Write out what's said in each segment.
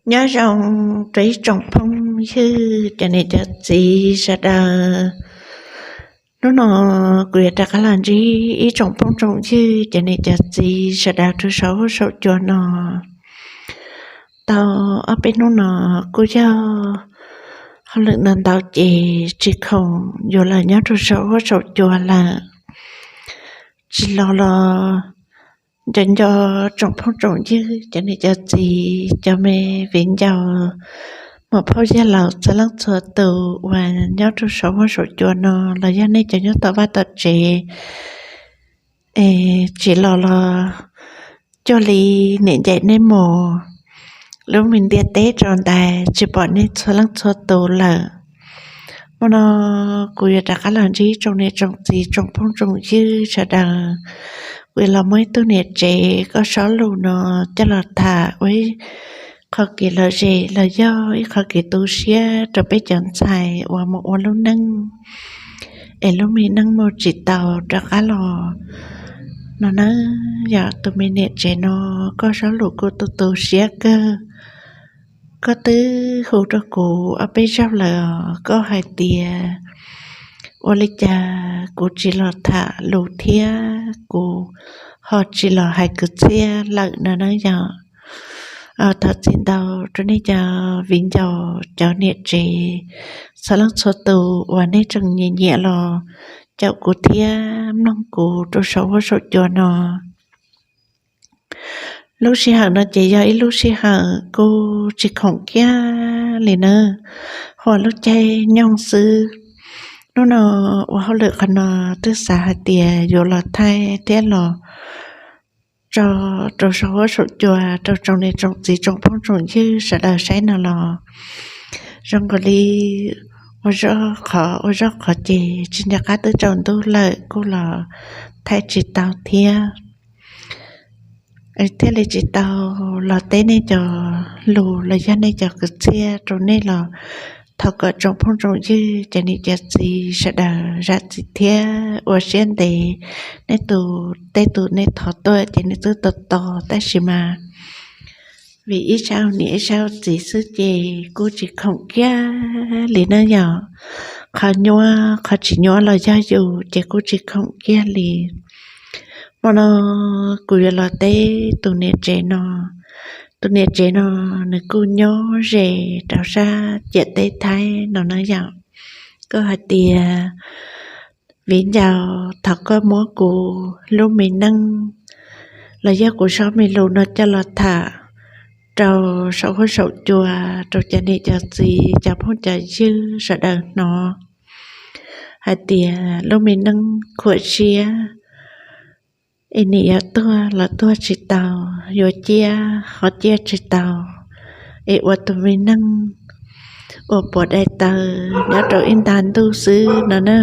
Nyob zoo rau ib tsoom phooj ywg cov niam cov txiv sawv daws. Hnub no kuv yuav rov qab los ntsib ib tsoom phooj tsoom ywg cov niam cov txiv sawv daws rau saum huab saum cua no. Tau ob peb hnub no kuj yog hauj lwm ntau ntau ces tsis khoom yuav los nyob rau saum huab saum cua lawm. Tsis los los nco nco tsoom phooj tsoom ywg cov niam cov txiv cov me viv ncaus muam phauj yawg laus txhua leej txhua tus uas nyob rau saum huab saum cua no los yog nej cov nyob tom vaj tom tsev es tsis los los cuag li niam ncaim nej mus lub me ntiaj teb tsaus ntais tsis pom nej txhua leej txhua tus lawm. Hmo no kuv yuav rov qab los ntsib tsoom niam tsoom txiv tsoom phooj tsoom ywg sawv daws, kuv yuav los muab ib tug niam tsev koj sob lus no coj los tham ua ib qho kev lom zem los yog ib qho kev tu siab rau peb cov ntxhais uas mus ua lub neej es lub me neej mus tsis tau rov qab los no na. Yog tus me niam tsev no koj sob lus kuj tu tu siab kawg. Koj twb hu rau kuv ob peb zaug lawm os, koj hais tias ua li cas kuv tsis los tham lus thiab kuv ho tsis los hais kwv txhiaj lawm no na yom. Thov txim ntau rau nej cov viv ncaus cov niam tsev txhua leej txhua tus uas nej tseem nyiam nyiam los caum kuv thiab mloog kuv rau saum huab saum cua no. Lub sij hawm no ces yog ib lub sij hawm kuj tsis khoom kiag li na, huam lub caij nyoog xwb. Hnub no ua hauj lwm qhov no twb xav hais tias yuav los thaij thiab los tso rau saum huab saum cua rau tsoom niam tsoom txiv tsoom phooj tsoom ywg sawv daws saib no los zoo nkaus li ua zoj qhov ua zoj qhov ces tsis nco qab twb tsaus ntuj lawm kuj los thaij tsis tau thiab. Thiaj li tsis tau los teb nej cov lus los yog nej cov kwv txhiaj rau nej los thov kom tsoom phooj tsoom ywg cov niam cov txiv sawv daws zam txim thiab ua siab ntev. Nej tus tej tus nej thov tuaj ces nej twb tos tos tab sis mas vim ib sab niam ib sab txiv xwb ces kuj tsis khoom kiag li na yom. Qhov nyuaj qhov tsis nyuaj los yog yus ces kuj tsis khoom kiag li. Hmo no kuv yuav los teb tus niam tsev no. Tus niam tsev no nws kuj nyob ze rau sab ciam teb Thaib no na yom. Koj hais tias viv ncaus thov koj muab kuv lub me neej los yog kuv sob me lus no coj los tham rau saum huab saum cua rau cov niam cov txiv cov phooj cov ywg sawv daws hnov hais tias lub me neej khuam siab es nim yuav tuag los tuag tsis tau, yuav ciaj ho ciaj tsis tau, es ua tus me neej ua puas daim tawv nyob rau ib nta ntuj xwb no na.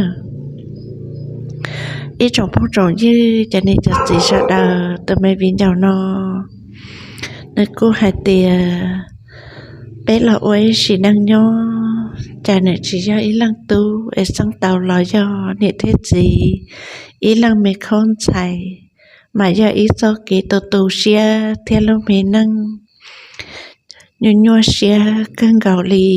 Ib tsoom phooj tsoom ywg cov niam cov txiv sawv daws, tus me viv ncaus no nws kuj hais tias peb los ua ib sim neej nyob, cas nws tsis yog ib leej tub es xeeb tau los yog niam thiab txiv ib leej me khaub ntxhais, mas yog ib txoj kev tu tu siab thiab lub me neej nyuaj nyuaj siab kawg nkaus li.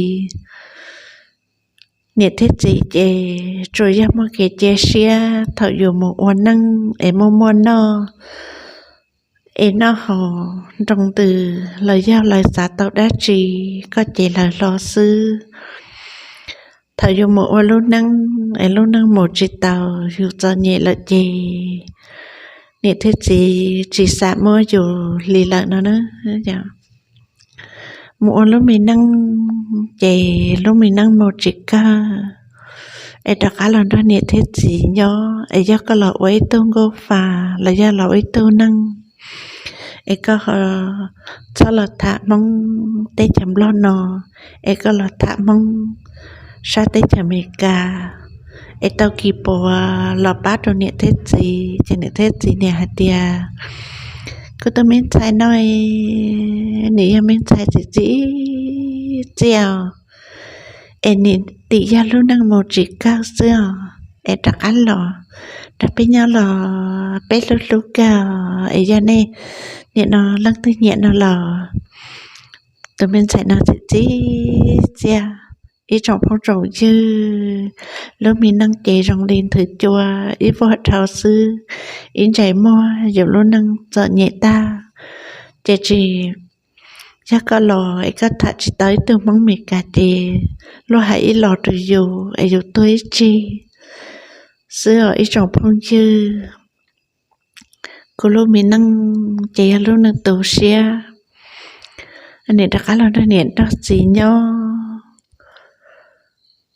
Niam thiab txiv ces tsuas yog muaj kev cia siab thaum yus mus ua neej es muaj muaj noj es noj haus nroo ntws los yog lawv xav tau dab tsi koj ces lawv hlo xwb. Thaum yus mus ua lub neej es lub neej mus tsis taus yus txom nyem lawm ces niam thiab txiv tsis xav muab yus li lawm no na. Mus ua lub me neej ces lub me neej mus tsis kawg es rov qab los nrog niam thiab txiv nyob es yog koj los ua ib tug nkauj fa los yog los ua ib tug neeg es koj ho txhob los tham Hmoob teb chaws Nplog no es koj los tham Hmoob sab teb chaws Amelikas es tau kis puas los pab rau niam thiab txiv ces niam thiab txiv niam hais tias kuv tus me ntxhais no nws yog me ntxhais txiv txiv txiaj es nws tim yog lub neej mus tsis kawg xwb os es rov qab los nrog peb nyob los peb hlub hlub kawg es yog nej niam no leej twg nyiam no los Tus me ntxhais no txim txiv txiaj, ib tsoom phooj tsoom ywg, lub me neej ces zoo li nthwv cua, ib vuag dhau xwb, ib ntsais muag yus lub neej txom nyem tag. Ces tsis yog koj los es koj tham tsis tau ib tug Hmoob Mes Kas ces luag hais ib los rau yus es yus tuag ib tsig xwb os ib tsoom phooj ywg. Kuv lub me neej ces yog lub neej tu siab. Niam rov qab los nrog niam nrog txiv nyob,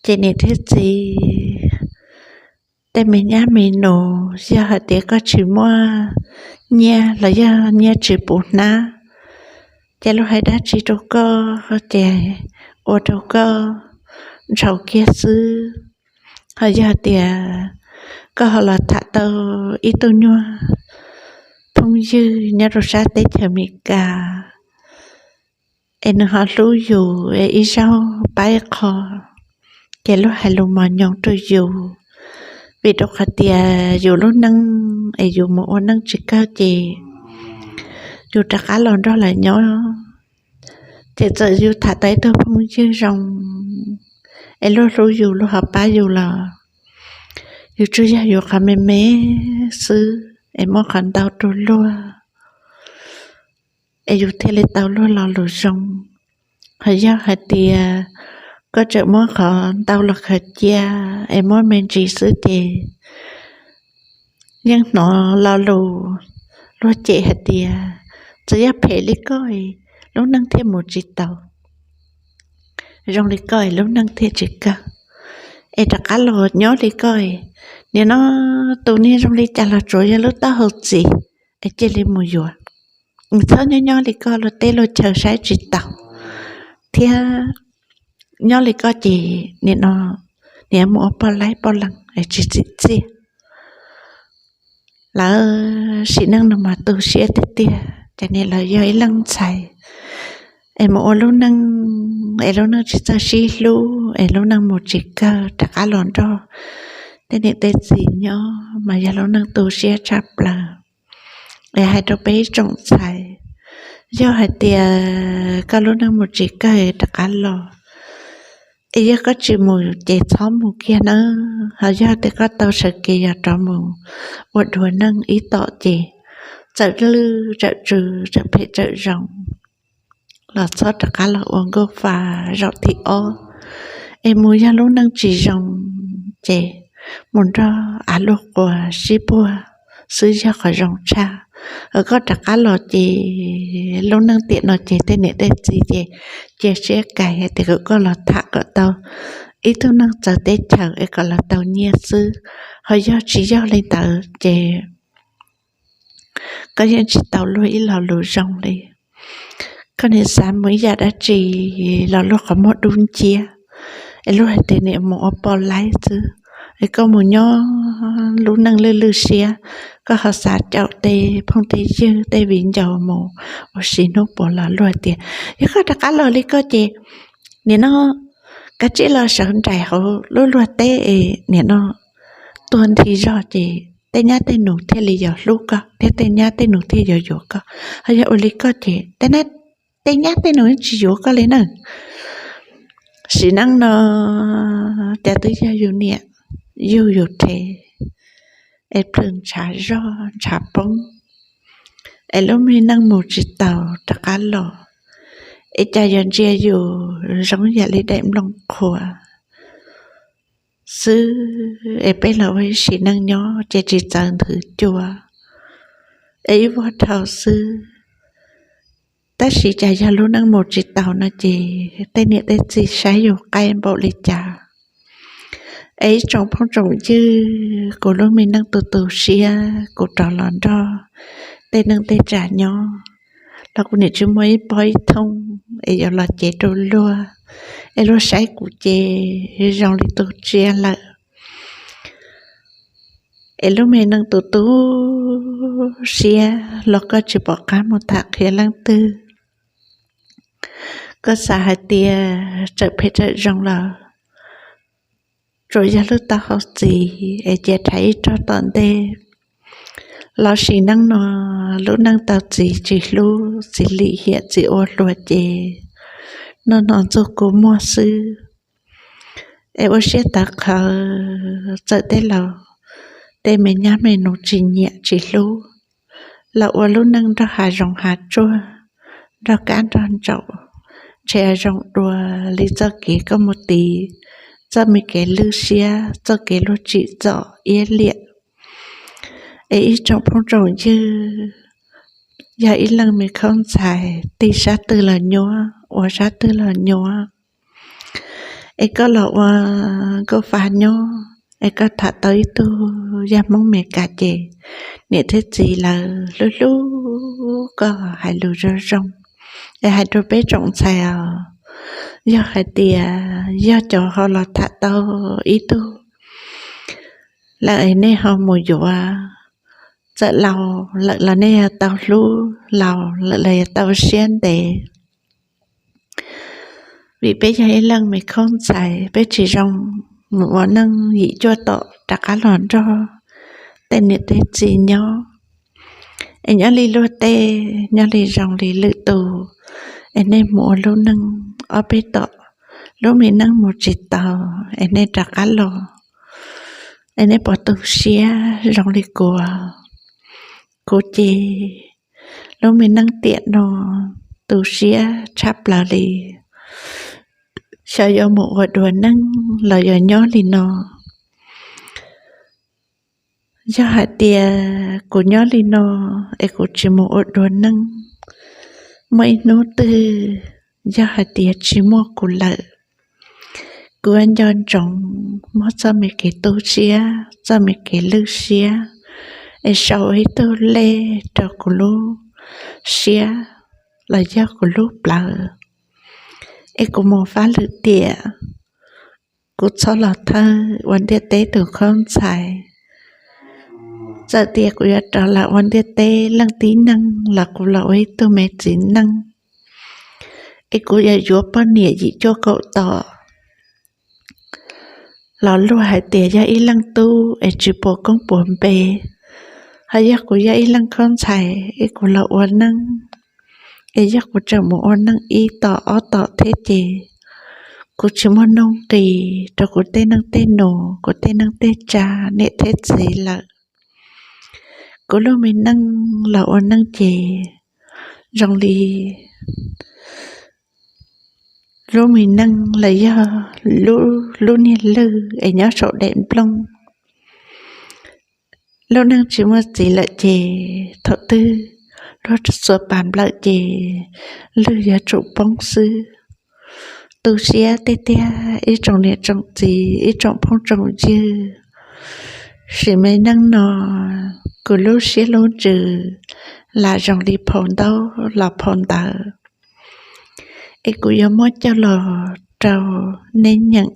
ces niam thiab txiv tej me nyab me nus, yog hais tias koj tsis muaj nyiaj los yog nyiaj tsis pub hnab, ces luag hais dab tsi rau koj ces ua rau koj ntshau kiag xwb. Ho yog tias koj ho los tham tau ib tug nyuag phooj ywg nyob rau sab teb chaws Amelikas es nws ho hlub yus es ib zaug pab ib qho, ces luag hais lus mos nyoos rau yus, vim rau qhov tias yus lub neej es yus mus ua neej tsis kawg ces yus rov qab los nrog lawv nyob. Ces txawm yus tham tau ib tug phooj ywg zoo es luag hlub yus luag ho pab yus los yus tsuas yog yus qhov me me xwb es muab qhov ntau rau luag es yus thiaj li tau luag lo lus zoo. Ho yog hais tias koj tseem muab qhov ntau los khaws cia es muab me ntsis xwb ces yeej hnov lo lus luag cem hais tias txawm yog phem li koj lub neej thiaj mus tsis tau, zoo li koj lub neej thiaj tsis kawg. Es rov qab los nyob li koj, nim no tus niag zoo li cas los tsuav yog lub taub hau txiv es cia li mus yuav. Txhob nyob nyob li koj luag teb luag chaw saib tsis taus, thiab nyob li koj ces nim no niam mus ua poj laib poj leeg es tsis txim txiaj. Lawv sim neej no mas tu siab tiag tiag, ces niam lawv yog ib leej ntxhais es mus ua lub neej es lub neej tsis txawj sib hlub es lub neej mus tsis kawg rov qab los nrog tej niam tej txiv nyob mas yog lub neej tu siab tshaj plaws. Es hais rau peb ib tsoom ntxhais, yog hais tias koj lub neej mus tsis kawg rov qab los, es yog koj tsis mus ces txhob mus kiag nawb. Ho yog tias koj tau sawv kev yog rov mus ua dua neej ib tom ces txawm lwj txawm tsw, txawm phem txawm zoo los txhob rov qab los ua nkauj fa zaum thib ob. Es mus yog lub neej tsis zoo ces mus nrog av luaj quas sib puag xwb yog qhov zoo tshaj. Koj rov qab los ces lub neej tiam no ces tej niam tej txiv ces cia siab kais hais tias kom koj los tham kom tau ib tug neeg txawv teb chaws es kom los tau nyiaj xwb. Ho yog tsis yog li ntawd ces koj yeej tsis tau luag ib lo lus zoo li. Koj niam xav mus ib yam dab tsi los luag qhov muag dub nciab, es luag hais tias niam mus ua poj laib xwb, es koj mus nyob lub neej lwj lwj siab, koj ho xav caum tej phooj tej ywg tej viv ncaus mus ua si hnub puas los luag tias yog koj rov qab los li koj ces nim no kav tsij los sawv nraim hauv lub luag teb es nim no tuag nthi zog ces tej nyab tej nus thiaj li yuav hlub koj thiab tej nyab tej nus thiaj yuav yuav koj. Ho yog ua li koj ces tej nyab tej nus tsis yuav koj li na. Sim neej no cas twb yog yus niam yug yus rhe es plhws ntshav zog ntshav poob, es lub me neej mus tsis taus rov qab los, es cas yuav ntsia yus zoo yam li daim nplooj qhuav xwb, es peb los ua ib sim neej nyob ces tsis txawv nthwv cua, es ib vuag dhau xwb. Tab sis cas yog lub neej mus tsis taus no ces tej niam tej txiv saib yus qaij npaum li cas. Es ib tsoom phooj tsoom ywg, kuv lub me neej tu tu siab kuv rov los nrog tej neej tej tsav nyob los kuv niam tsis muaj ib pob ib thooj es yuav los cev rau luag, es luag saib kuv ces zoo li tus tsiaj lawm. Es lub me neej tu tu siab los koj tsis pom qab mus tham qhia leej twg. Koj xav hais tias txawm phem txawm zoo los tsuas yog lub taub hau txiv es cia rhais ib rog tom ntej. Los sim neej no lub neej tau txiv tsis hlub txiv lim hiam txiv ua hluas ces noj no ntxuag kua muag xwb. Es ua siab tawv qhawv, txawm tej laus tej me nyab me nus tsis nyiam tsis hlub, los ua lub neej nrog hav zoov hav tsuag, nrog kab nrog ntsaum, ntshe zoo dua li txoj kev koj mus tiv txoj me kev lwj siab, txoj kev luag tsim txom iab liam. Es ib tsoom phooj tsoom ywg, yog ib leej me khaub ntxhais, tig sab twg los nyuab, ua sab twg los nyuab. Es koj los ua nkauj fa nyob, es koj tham tau ib tug yog Hmoob Mes Kas ces niam thiab txiv lawv hlub hlub koj, hais lus zoo zoo. Es hais rau peb tsoom ntxhais os, yog hais tias yog cov ho los tham tau ib tug lawm es nej ho mus yuav, txawm laus lawm los nej yuav tau hlub, laus lawm los yuav tau siab ntev. Vim peb yog ib leej me khaub ntxhais, peb tsis zoo mus ua neej yim cuaj tom rov qab los nrog tej niam tej txiv nyob. Es nyob li luag tej, nyob li zoo li lwm tus, es nej mus ua lub neej ob peb tom, lub me neej mus tsis tau, es nej rov qab los, es nej puas tu siab zoo li kuv? Kuv ces lub me neej tiam no tu siab tshaj plaws li. Xyov yuav mus ua dua neej los yuav nyob li no. Yog hais tias kuv nyob li no es kuv tsis mus ua dua neej, muaj ib hnub twg yog hais tias tsis muaj kuv lawm, kuv yuav nco ntsoov muab txoj me kev tu siab, txoj me kev lwj siab, es sau ib tug lej rau kuv lub siab los yog kuv lub plawv, es kuv mus fab lwm tiam, kuv txhob los thawj ua ntiaj teb tus khaub ntxhais. Txawm tias kuv yuav rov los ua ntiaj teb leej tib neeg los kuv los ua ib tug me txiv neej, es kuv yuav yuav poj niam yim cuaj kaum tom los luag hais tias yog ib leej tub es tsis puas koob puas npe. Ho yog kuv yog ib leej khaub ntxhais es kuv los ua neej, es yog kuv tseem mus ua neej ib tom ob tom thiab ces kuv tsis muaj nuj nqis rau kuv tej neej tej nus, kuv tej neej tej tsa, niam thiab txiv lawm. Kuv lub me neej los ua neej ces zoo li lub me neej los yog lub niag lwj es nyob saum daim nplooj. Lub neej tsis muaj txiv lawm ces thaum twg luag txua pas nplawm ces lwj yuav tsum poob xwb. Tu siab tiag tiag ib tsoom niam tsoom txiv, ib tsoom phooj tsoom ywg, sim me neej no kuv lub siab lub ntsws lam zoo li phau ntaub los phau ntawv, es kuv yuav muab coj los rau nej nyeem,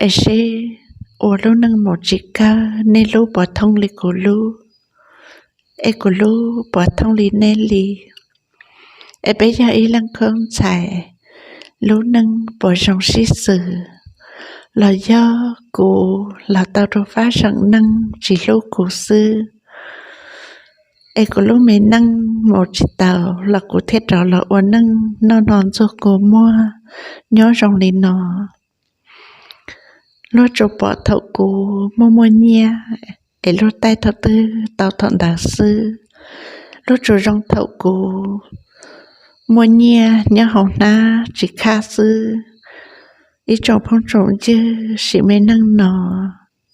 es seb ua lub neej mus tsis kawg nej lub puas thooj li kuv lub, es kuv lub puas thooj li nej li. Es peb yog ib leej khaub ntxhais, lub neej puas zoo sib xws, los yog kuv los tau rau fab seem neeg tsis hlub kuv xwb, es kuv lub me neej mus tsis taus los kuv thiaj rov los ua neej noj no ntxuag kua muag nyob zoo li no. Luag tsuas pom thaum kuv muaj muaj nyiaj es luag taij thaum twg tau thaum ntawd xwb. Luag tsuas zoo thaum kuv muaj nyiaj nyob hauv hnab tsis khaj xwb. Ib tsoom phooj tsoom ywg, sim me neej no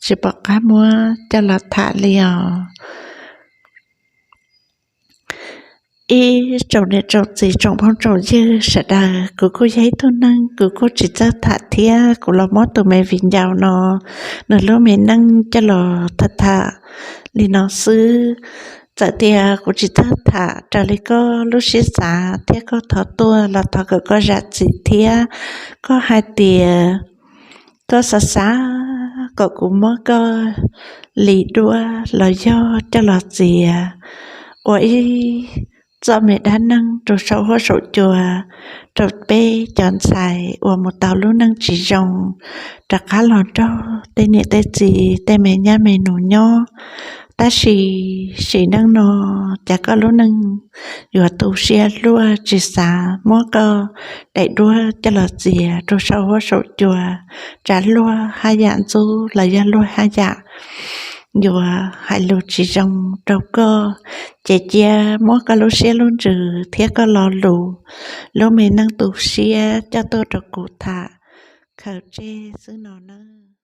tsis pom qab muab coj los tham li os. Ib tsoom niam tsoom txiv tsoom phooj tsoom ywg sawv daws, kuv kuj yog ib tug neeg kuv kuj tsis txawj tham thiab kuv los muab tus me viv ncaus no nws lub me neej coj los tham tham li no xwb. Txawm tias kuv tsis txawj tham raws li koj lub siab xav thiab koj thov tuaj los thov kom koj zam txim thiab koj hais tias koj xav xav kom kuv muab koj li duab los yog coj los txiav ua ib txoj me dab neeg rau saum huab saum cua rau peb cov ntxhais uas mus tau lub neej tsis zoo rov qab los nrog tej niam tej txiv tej me nyab me nus nyob Tab sis sim neej no, cas koj lub neej yuav tu siab luaj, tsis xav muab koj daim duab coj los txiav rau saum huab saum cua, tsam luag haj yam ntxub los yog luag haj yam yuav hais lus tsis zoo rau koj, ces cia muab koj lub siab lub ntsws thiab koj lo lus, lub me neej tu siab coj tuaj rau kuv tham khaws tseg xwb no nawb.